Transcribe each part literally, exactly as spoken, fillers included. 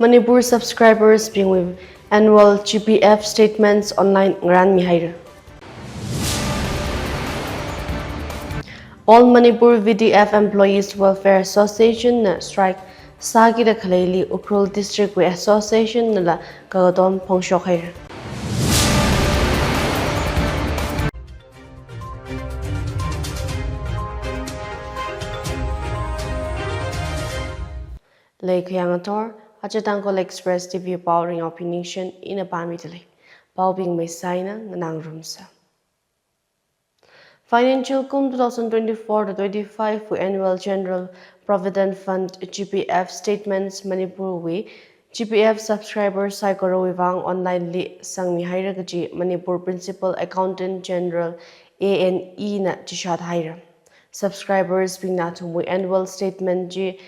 Manipur subscribers bingwui annual G P F statements online ngarānmihaira. All Manipur V D F Employees Welfare Association na strike sākida khaleili Ukhrul District wui association nala kakatom phongshokhaira. Lei khayang athor, aja Tangkhul Express T V pao Ringaopi Ningshen ina pāmidalei. Paobing meisaina nganāngarumsa. Financial kum two thousand twenty-four to twenty-five wui Annual General Provident Fund, G P F, statements Manipur wui G P F subscriber saikorawui vang online li sangmihaira kaji Manipur Principal Accountant General, A N E na chishat haira. Subscribers bingna athumwui annual statement chi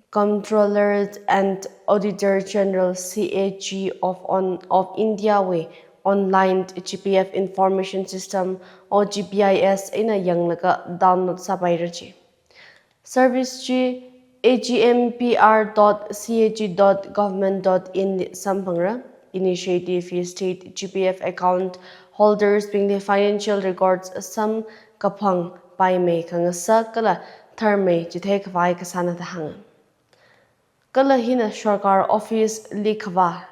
Comptroller and Auditor General, C A G, of, on, of India wui online G P F Information System, O G P I S eina yanglaga download sāpaira chi. Service chi A G M P R dot C A G dot government dot in li samphangra. Initiative hi state G P F account holders bingli financial records samkaphang paimei khangasak kala tharmei chithei khavai kasāna da hānga. Kala hina sorkar office li khavā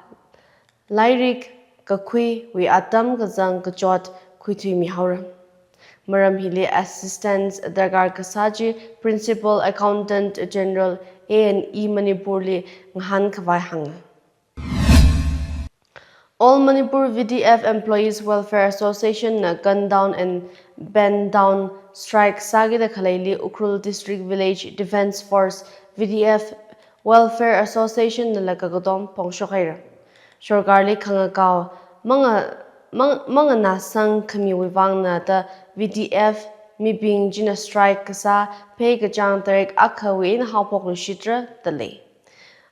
lairik kakhuiwui atam kazang kachot khuithuimihaora. Maram hili assistance darkar kasā chi Principal Accountant General, A N E Manipur li ngahān khavai hānga. All Manipur V D F Employees Welfare Association na gun down and band down strike sākida khaleili Ukhrul District Village Defence Force, V D F Welfare Association nala kakatom phongshokhaira. Sorkarli khangakao manga, mang, manganāsang khamiwui vangna da V D F mibing china strike kasā Phei kachāng tarik akhawui eina haophokluishitra dalei.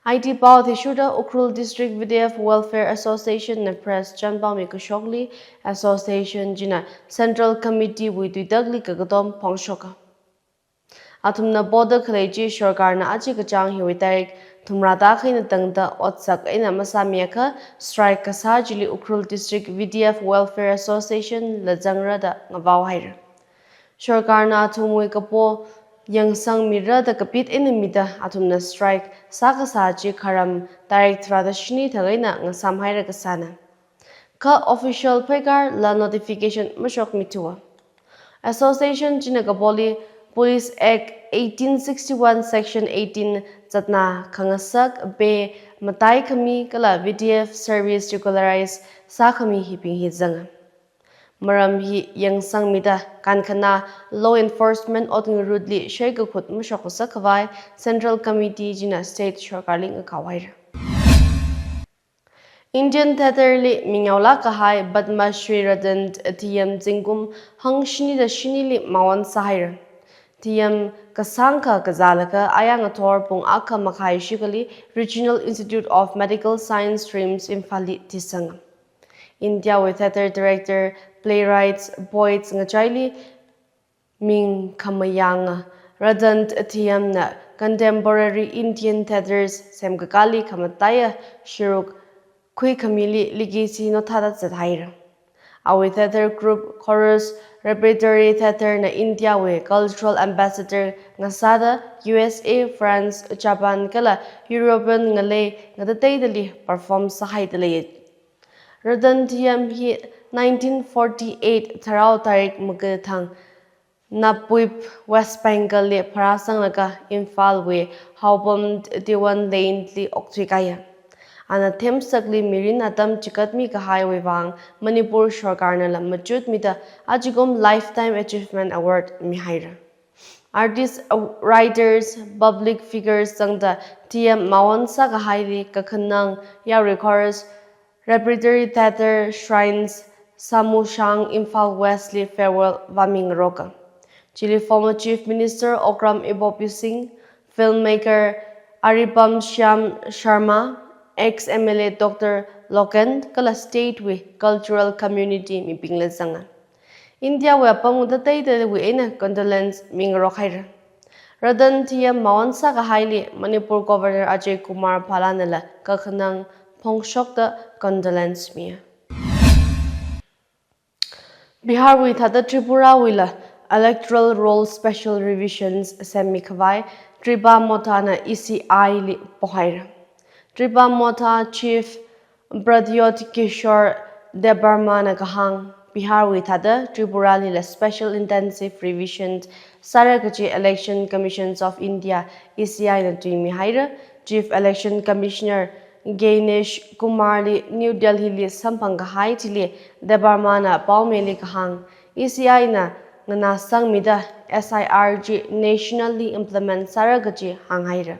I T pao athishurda Ukhrul District V D F Welfare Association na press chānpaomi kashokli association china Central Committee wui tuitakli kakatom phongshoka. Athumna poda khalei chi sorkarna aja kachāng hiwui tarik thumrada akha eina tangda otsak eina masāmiakha strike kasā chili Ukhrul District V D F Welfare Association la zangra da ngavao haira. Sorkarna athumwui kapo yangsangmira da kapit eina mida athumna strike sākasā chi kharam tarik tharada shini thak eina ngasāmhaira kasāna. Kha official pheikar la notification mashokmithua. Association china kapoli Police Act eighteen sixty-one Section eighteen zatna khangasak be matai khami kala V D F service regularize sākhami hibing hi zanga. Maram hi yangsangmida kankhana law enforcement otngarutli shei kakhut mashokngasak khavai Central Committee china state sorkarli ngakao haira. Indian theatre li mingaolāk kahai Padma Shri Ratan T M zingkum hangshini da shinili mawon sāhaira. T M kasāngkha kazālaga ayang athor pung akha makhai shikhali Regional Institute of Medical Science, RIMS, Imphal li thisanga. India wui theatre director, playwrights, poets ngachaili ming khamayānga Ratan T M na contemporary Indian theatres semkakāli khamataiya sharuk khuikhamili legacy nothāda zathaira. Awui theatre group, chorus, repertory theatre na India wui cultural ambassador ngasāda U S A, France, Japan kala European ngalei ngatateidali perform sāhaidalei. Ratan T M hi nineteen forty-eight Tharao tarik makathang Napuip, West Bengal li pharāsanglaga Imphal wui Haobam Dewan Lane li okthuikaiya. Ana themsakli mirin atam chikatmi kahaiwui vang Manipur sorkarnala machutmida ajakum Lifetime Achievement Award mihaira. Artists, uh, writers, public figures zangda T M mawon sākahaili kakhanang yaorei chorus, repertory theatre, shrines, Samushang, Imphal West li farewell vāmingaroka. Chili former Chief Minister Okram Ibobi Singh, filmmaker Aripam Shyam Sharma, ex M L A Doctor Loken kala state wui cultural community mibingla zanga. India wui apam ngatateidawui eina condolence mingarok haira. Ratan T M maon sākahaili Manipur Governor Ajay Kumar Bhalla nala kakhanang phongshokta condolence mi. Biharwui thāda Tripurawuila Electoral Roll Special Revisions semmikhavai Tripura Motha na E C I li pohaira. Tripura Motha Chief Pradyot Kishore Debbarma na kahāng, Biharwui thāda Tripuralila Special Intensive Revision sāra kaji Election Commissions of India, E C I na tuimihaira. Chief Election Commissioner Gyanesh Kumar li New Delhi li samphang kahai chili Debbarma na paomili kahāng, E C I na nganāsangmida S I R chi nationally implement sāra kaji hānghaira.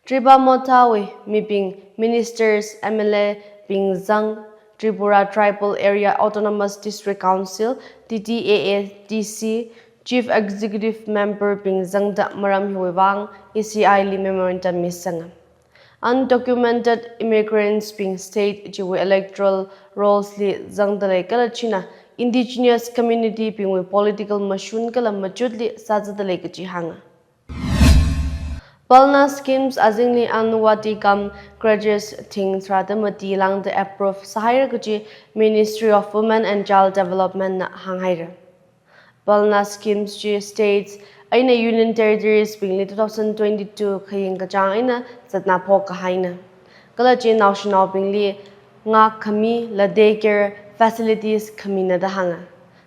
Tripura Mothawui mibing, ministers, M L A bing zang, Tripura Tribal Area Autonomous District Council, T T A A D C, Chief Executive Member bing zangda maram hiwui vang E C I li memorandum misanga. Undocumented immigrants bing state chiwui electoral rolls li zangda lei kala china indigenous community bingwui political mashun kala machutli sāzada lei kaji hānga. Palana schemes azingli Anganwadi cum creches thing tharāda mati lāngda approve sāhaira kaji Ministry of Women and Child Development na hānghaira. Palana schemes chi states eina Union Territories bingli two thousand twenty-two khaying kachāng eina zatnā phok kahaina. Kala chi naoshinaobingli ngākkhami la daycare facilities khamina da hānga.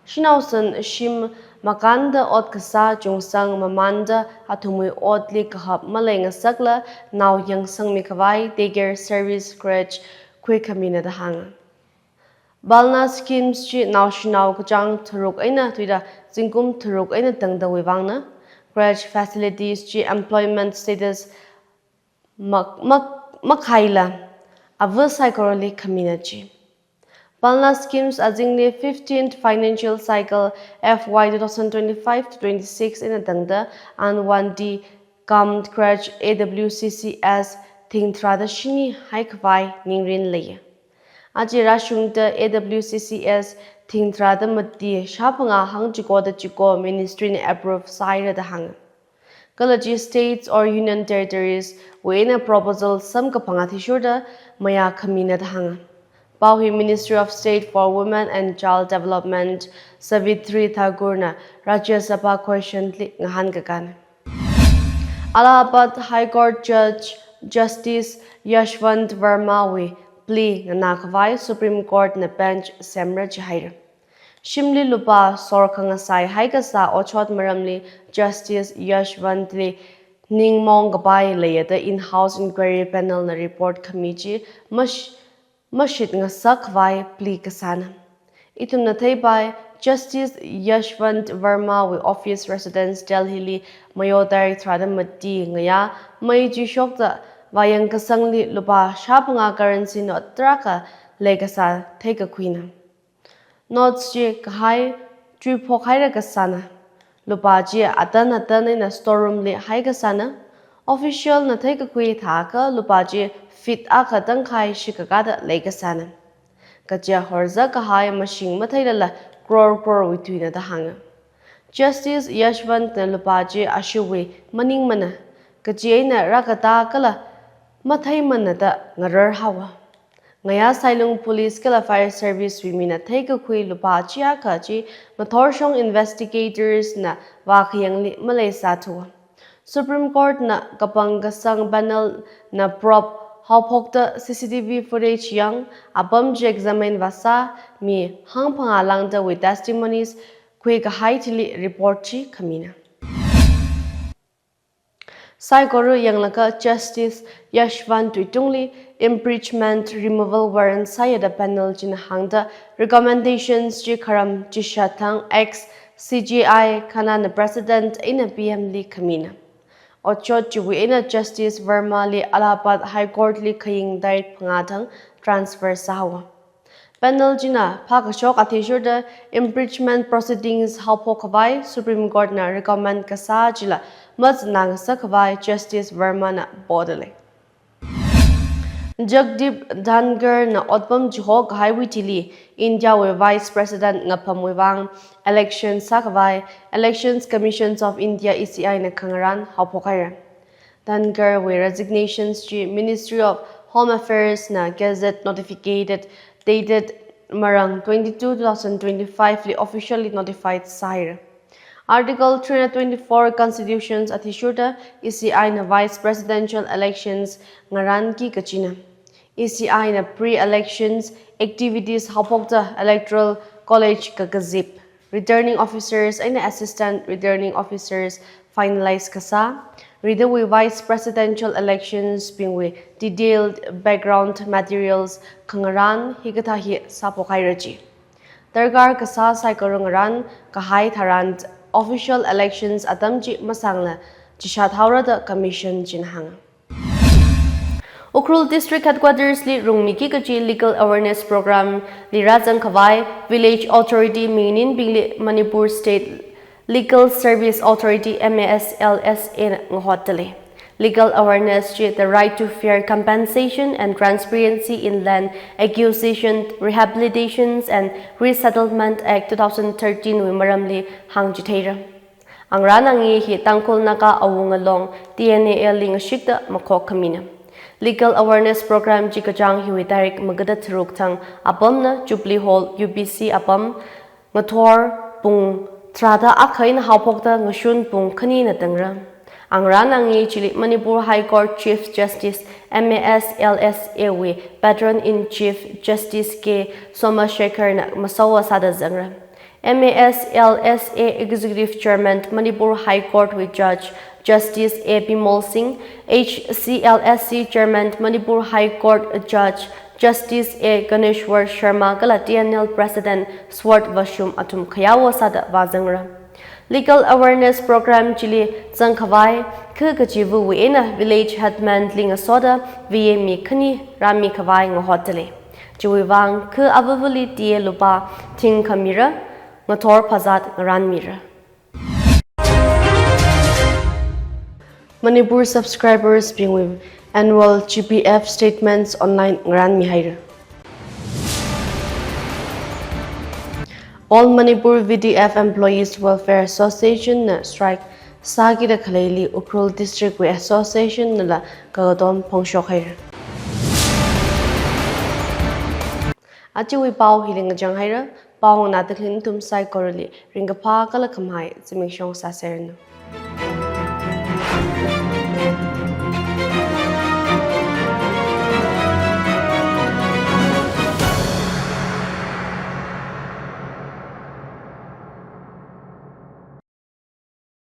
Shanaosan shim makānda ot kasā chungsang mamānda athumwui otli kahap maleingasakla nao yangsangmikhavai daycare service creche khuikhamina da hānga. Palana schemes chi naoshinao kachāng tharuk eina thuida zingkum tharuk eina tangdawui vangna. Creche facilities chi employment status mak-, mak-, makhaila ava saikorali khamina chi. Palana schemes azingli fifteenth financial cycle F Y two thousand twenty-five to twenty-six eina tangda Anganwadi cum creche A W C Cs thing tharāda shini haikhavai ningrin leiya. Aja rāshungda A W C Cs thing tharāda mati shāphangā hāng chikoda chiko ministry na approve sāhaira da hānga. Kala chi states or union territories wui eina proposal samkaphang athishurda mayā khamina da hānga. Pao hi Ministry of State for Women and Child Development Savitri Thakur na Rajya Sabha question li ngahānkakāna. Allahabad High Court Judge Justice Yashwant Verma wui plea nganākhavai Supreme Court na bench semra jihaira. Shimli lupā sor khangasai haikasā otshot maramli Justice Yashwant li ningmaong kapai leiya da in-house inquiry panel na report khami chi mash-, mashitngasakhavai plea kasāna. Ithumna theipai, Justice Yashwant Verma wui office residence Delhi li Mayo tarik tharāda mati ngayā mei chi shokta vāyang kasangli lupā shāphangā currency note tarākha leikasā theikakhuina. Notes chi kahai chuiphok haira kasāna. Lupā chi atan atan eina store room li haikasāna. Official na theikakhui thākha lupā chi feet akha tangkhai shikakāda leikasāna. Kaja horzak kahai mashing matheilala crore crore wui tuina da hānga. Justice Yashwant na lupā chi ashiwui maningmana, kaji eina rākatā kala matheimana da ngarar haowa. Ngayā Sailung Police kala Fire Service wui mina theikakhui lupā chi akha chi mathorshong investigators na vākhayangli maleisāthuwa. Supreme Court na kapang kasang panel na probe haophokta C C T V footage yang, apam chi examine vāsā, mi hangphangā lāngdawui testimonies khuikahai chili report chi khamina. Saikora yanglaga Justice Yashwant wui tungli impeachment removal warrant sāya da panel china hāngda recommendations chi kharam chishat thang ex C J I Khanna na President eina P M li khamina. Otshot chiwui eina Justice Verma li Allahabad High Court li khaying tarik phangā thang transfer sāhaowa. Panel china phākashok athishurda impeachment proceedings haophok khavai Supreme Court na recommend kasā chila mazatnā ngasak khavai Justice Verma na poda lei. Jagdeep Dhankhar na otpam chiho kahaiwui thili India wui Vice President ngapamwui vang election sākhavai Elections Commissions of India, E C I na khangarān haophok haira. Dhankhar wui resignation chi Ministry of Home Affairs na Gazette notificated dated Marang twenty-two, two thousand twenty-five li officially notified sāhaira. Article three hundred twenty-four Constitutions athishurda E C I na Vice Presidential Elections ngarānki kachina. E C I na pre-elections activities haophokta Electoral College kakazip, Returning Officers eina Assistant Returning Officers finalize kasā, ridawui Vice Presidential Elections bingwui detailed background materials khangarān hikathā hi sāphok haira chi. Darkar kasā saikora ngarān kahai tharan official elections atam chi masāngla chishat haora da Commission china hānga. Ukhrul District Headquarters li rungmiki kachi Legal Awareness Program li rāzangkhavai Village Authority mingninbingli Manipur State Legal Service Authority, M A S L S A na ngahotdalei. Legal awareness chi The Right to Fair Compensation and Transparency in Land Acquisition, Rehabilitations and Resettlement Act two thousand thirteen wui maramli hāngchitheira. Angarān angi hi Tangkhul Naga Awunga Long, T N A L li ngashikta makhok khamina. Legal awareness program chi kachāng hiwui tarik magada tharuk thang apamna Jubilee Hall, U B C apam, ngathor pung tharāda akha eina haophokta ngashun pung khani natangra. Angarān angi chili Manipur High Court Chief Justice, M A S L S A wui Patron in Chief Justice K Somashekar na masova sāda zangra. M A S L S A Executive Chairman Manipur High Court wui Judge Justice A Bimol Singh, H C L S C Chairman Manipur High Court Judge Justice A Ganeshwar Sharma kala T N L President Sword Vashum athum khayāwo sāda vāzangra. Legal awareness program chili zangkhavai kha kachiva̱wui eina village headman li ngasoda V A mi khani rāmikhavai ngahotdalei. Chiwui vang kha ava̱va̱li T A lupā thing khamira, ngathor phazat ngarānmira. Manipur subscribers bingwui annual G P F statements online ngarānmihaira. All Manipur V D F Employees Welfare Association na strike sākida khaleili Ukhrul District wui Association nala kakatom phongshok haira. Ajawui pao hili ngachang haira, pao nganāda khalei nathum saikorali ringkaphā kala khamahai zimiksho sāseranu.